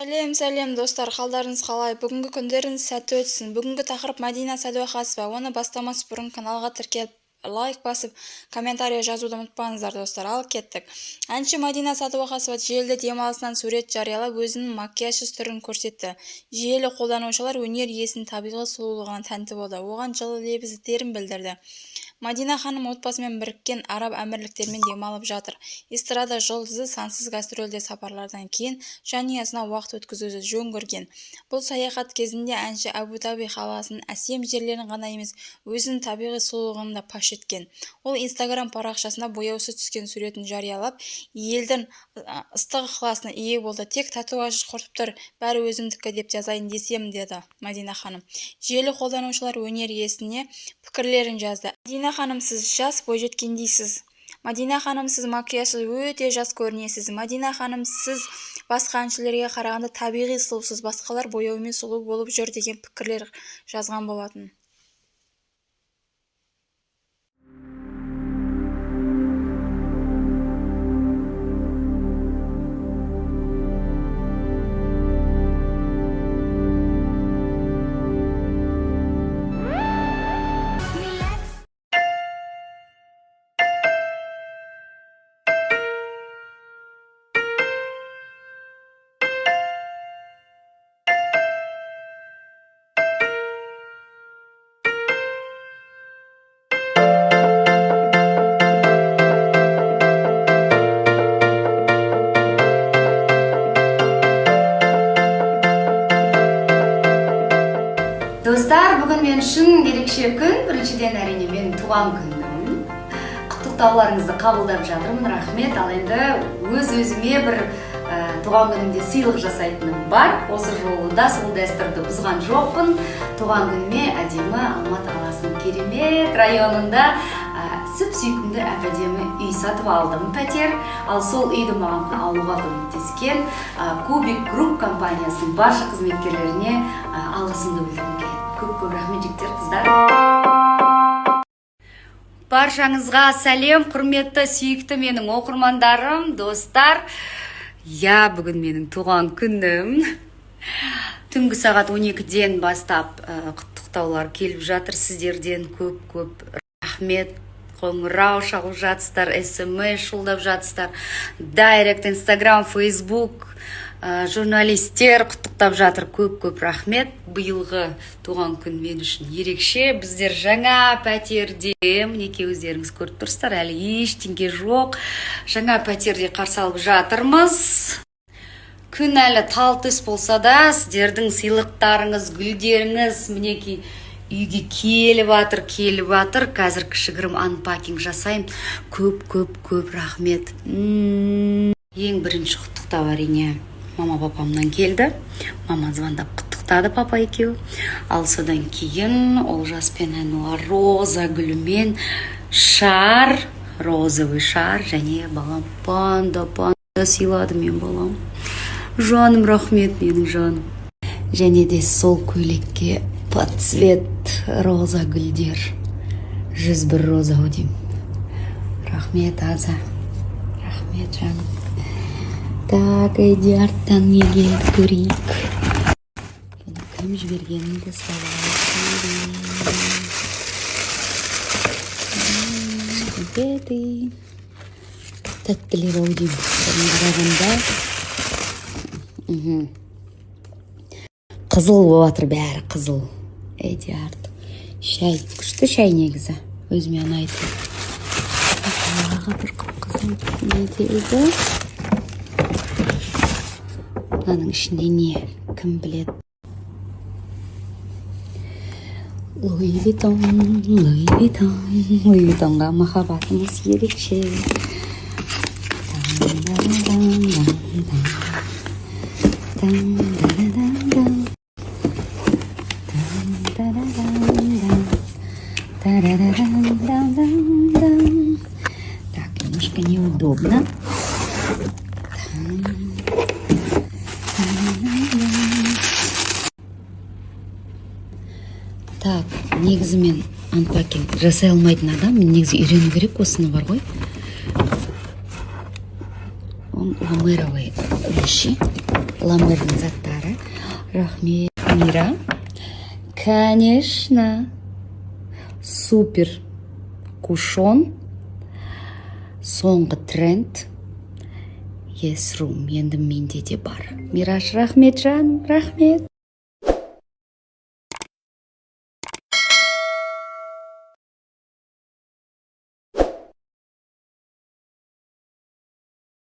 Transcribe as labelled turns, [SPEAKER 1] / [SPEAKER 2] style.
[SPEAKER 1] Сәлем, сәлем, достар! Қалдарыңыз қалай? Бүгінгі күндеріңіз сәтті өтсін! Бүгінгі тақырып Мадина Сәдуақасова. Оны бастамас бұрын каналға тіркеліп, лайк басып, комментарий жазуды ұмытпаңыздар, достар. Ал кеттік. Әнші Мадина Сәдуақасова желіде демалысынан сурет жариялап, өзінің макияжсыз түрін көрсетті. Желі қолданушылар өнер иесінің табиғи сұлулығына тәнті болды, оған жылы лебіздерін білдірді. Мадина ханым отбасымен Біріккен Араб Әмірліктерінде демалып жатыр. Эстрада жұлдызы сансыз гастрольдік сапарлардан кейін жанұясына уақыт өткізуді жөн көрген. Бұл саяхат кезінде әнші Әбу-Даби қаласының әсем жерлерін ғана емес, өзінің табиғи сұлулығын да паш еткен. Ол Инстаграм парақшасында бояусыз түскен суретін жариялап, елдің ыстық ықыласына ие болды. Тек татуаж құртып тұр, бәрі өзімдікі деп жазайын десем, деді Мадина ханым. Желі қолданушылар өнер иесіне пікірлерін жазды. Мадина ханым, сіз жас бойжеткендейсіз. Мадина ханым, сіз макияжсыз өте жас көрінесіз. Мадина ханым, сіз басқа әншілерге қарағанда табиғи сұлусыз, басқалар бояумен сұлу болып жүр деген пікірлер жазған болатын.
[SPEAKER 2] Достар, бүгін мен үшін ерекше күн. Біріншіден, әрине, менің туған күнім. Құттықтауларыңызды қабылдап жатырмын, рахмет. Ал енді өз-өзіме бір туған күнімде сыйлық жасайтыным бар. Осы жолы да сол дәстүрді бұзған жоқпын. Туған күніме әдемі Алматы қаласының керемет районында сүп-сүйкімді әп-әдемі үй сатып алдым, пәтер. Ал сол үйді маған алуға көмектескен Кубик Групп компаниясының барша қызметкерлеріне алғысымды білдіргім келеді. Көп-көп рахмет, жігіттер, қыздар. Баршаңызға сәлем, құрметті, сүйікті менің оқырмандарым, достар. Я, бүгін менің туған күнім. Түнгі сағат 12-ден бастап құттықтаулар келіп жатыр сіздерден. Көп-көп рахмет. Қоңырау шалып жатсыздар, СМС жолдап жатсыздар, директ, Инстаграм, Фейсбук, журналистер құттықтап жатыр. Көп-көп рахмет. Биылғы туған күн мен үшін ерекше. Біздер жаңа пәтерде, мінекей өздеріңіз көріп тұрсыздар, әлі ештеңе жоқ. Жаңа пәтерде қарсы алып жатырмыз. Күн әлі тал түс болса да, сіздердің сыйлықтарыңыз, гүлдеріңіз мінекей үйге келіп жатыр, келіп жатыр. Қазір кішігірім unpacking жасаймын. Көп, көп, көп рахмет. Ең бірінші құттықтау, әрине, мама папамнан келді. Мама звондап құттықтады, папа екеуі. Ал содан кейін Олжас пен Әнуар роза гүлімен шар, розовый шар, және балам панда, панда сыйлады мен балам. Жаным, рахмет, менің жаным. Және де сол көйлекке под цвет роза гүлдер. 101 роза ау деймін. Рахмет, Аза. Рахмет, жаным. Так, Эдиарттан не келді, көрейік. Бұны кім жібергенін де салайық. Конфеты. Тәттілер ау деймін. Қарағанда. Қызыл болып жатыр бәрі, қызыл. Эдиарт. Шай, күшті шай негізі. Өзіме ұнайды. Тағы бір қып-қызыл не келді? Мынаның ішінде не? Кім біледі? Луи Виттон, Луи Виттон, Луи Виттонға махаббатымыз ерекше. Так, немножко неудобно. Так, негізі мен unpacking жасай алмайтын адам, мен негізі үйрену керек осыны бар ғой. О, Кушон, ламыровые вещи, ламырдың заттары. Рахмет, Мира. Конечно, супер кушон, соңғы тренд. Yes Room енді менде де бар. Мираш, рахмет, жаным, рахмет.